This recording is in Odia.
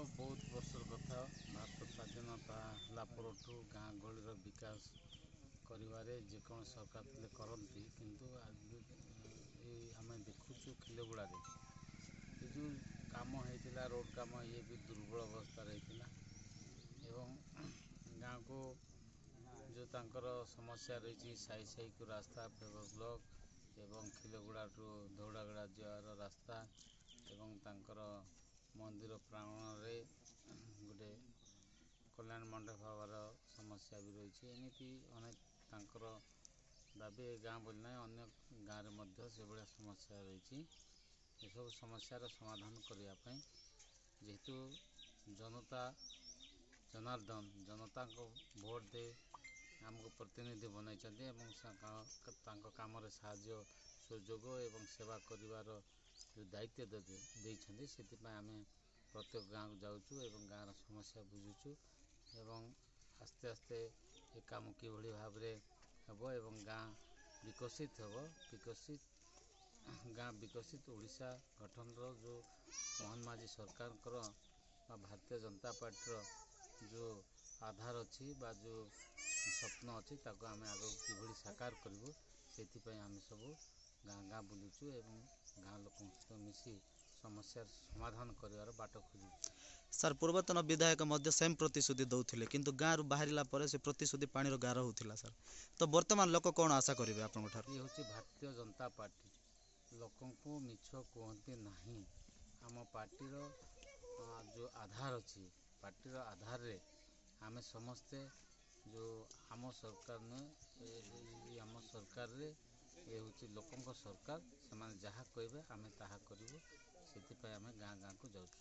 ବହୁତ ବର୍ଷର କଥା, ଭାରତ ସ୍ୱାଧୀନତା ହେଲା ପରଠୁ ଗାଁ ଗହଳିର ବିକାଶ କରିବାରେ ଯେକୌଣସି ସରକାର ଥିଲେ କରନ୍ତି। କିନ୍ତୁ ଏଇ ଆମେ ଦେଖୁଛୁ ଖିଲଗୁଡ଼ାରେ ଏ ଯେଉଁ କାମ ହେଇଥିଲା, ରୋଡ଼ କାମ, ଇଏ ବି ଦୁର୍ବଳ ଅବସ୍ଥାରେ ହେଇଥିଲା। ଏବଂ ଗାଁକୁ ଯେଉଁ ତାଙ୍କର ସମସ୍ୟା ରହିଛି, ସାହି ସାହିକୁ ରାସ୍ତା, ପେଭର ବ୍ଲକ୍ ଏବଂ ଖିଲଗୁଡ଼ାଠୁ ଧଉଡ଼ାଗଡ଼ା ଯିବାର ରାସ୍ତା ଏବଂ ତାଙ୍କର ମନ୍ଦିର ପ୍ରାଙ୍ଗଣରେ ଗୋଟେ କଲ୍ୟାଣ ମଣ୍ଡପ ହେବାର ସମସ୍ୟା ବି ରହିଛି। ଏମିତି ଅନେକ ତାଙ୍କର ଦାବି ଏ ଗାଁ ବୋଲି ନାହିଁ, ଅନ୍ୟ ଗାଁରେ ମଧ୍ୟ ସେଭଳିଆ ସମସ୍ୟା ରହିଛି। ଏସବୁ ସମସ୍ୟାର ସମାଧାନ କରିବା ପାଇଁ ଯେହେତୁ ଜନତା ଜନାର୍ଦ୍ଦନ ଜନତାଙ୍କ ଭୋଟ ଦେଇ ଆମକୁ ପ୍ରତିନିଧି ବନାଇଛନ୍ତି ଏବଂ ତାଙ୍କ କାମରେ ସାହାଯ୍ୟ ସୁଯୋଗ ଏବଂ ସେବା କରିବାର ଯେଉଁ ଦାୟିତ୍ୱ ଦେଇଛନ୍ତି, ସେଥିପାଇଁ ଆମେ ପ୍ରତ୍ୟେକ ଗାଁକୁ ଯାଉଛୁ ଏବଂ ଗାଁର ସମସ୍ୟା ବୁଝୁଛୁ ଏବଂ ଆସ୍ତେ ଆସ୍ତେ ଏ କାମ କିଭଳି ଭାବରେ ହେବ ଏବଂ ଗାଁ ବିକଶିତ ହେବ, ବିକଶିତ ଗାଁ ବିକଶିତ ଓଡ଼ିଶା ଗଠନର ଯେଉଁ ମୋହନ ମାଝୀ ସରକାରଙ୍କର ବା ଭାରତୀୟ ଜନତା ପାର୍ଟିର ଯେଉଁ ଆଧାର ଅଛି ବା ଯେଉଁ ସ୍ୱପ୍ନ ଅଛି, ତାକୁ ଆମେ ଆଗକୁ କିଭଳି ସାକାର କରିବୁ, ସେଥିପାଇଁ ଆମେ ସବୁ ଗାଁ ଗାଁ ବୁଲୁଛୁ ଏବଂ ଗାଁ ଲୋକଙ୍କ ସହିତ ମିଶି ସମସ୍ୟାର ସମାଧାନ କରିବାର ବାଟ ଖୋଜୁଛୁ। ସାର୍, ପୂର୍ବତନ ବିଧାୟକ ମଧ୍ୟ ସେମ୍ ପ୍ରତିଶ୍ରୁତି ଦେଉଥିଲେ, କିନ୍ତୁ ଗାଁରୁ ବାହାରିଲା ପରେ ସେ ପ୍ରତିଶ୍ରୁତି ପାଣିର ଗାର ହେଉଥିଲା ସାର୍। ତ ବର୍ତ୍ତମାନ ଲୋକ କ'ଣ ଆଶା କରିବେ ଆପଣଙ୍କ ଠାରୁ? ଇଏ ହେଉଛି ଭାରତୀୟ ଜନତା ପାର୍ଟି, ଲୋକଙ୍କୁ ମିଛ କୁହନ୍ତି ନାହିଁ। ଆମ ପାର୍ଟିର ଯେଉଁ ଆଧାର ଅଛି, ପାର୍ଟିର ଆଧାରରେ ଆମେ ସମସ୍ତେ ଯେଉଁ ଆମ ସରକାର ନୁହେଁ, ଆମ ସରକାରରେ ଏ ହେଉଛି ଲୋକଙ୍କ ସରକାର। ସେମାନେ ଯାହା କହିବେ ଆମେ ତାହା କରିବୁ। ସେଥିପାଇଁ ଆମେ ଗାଁ ଗାଁକୁ ଯାଉଛୁ।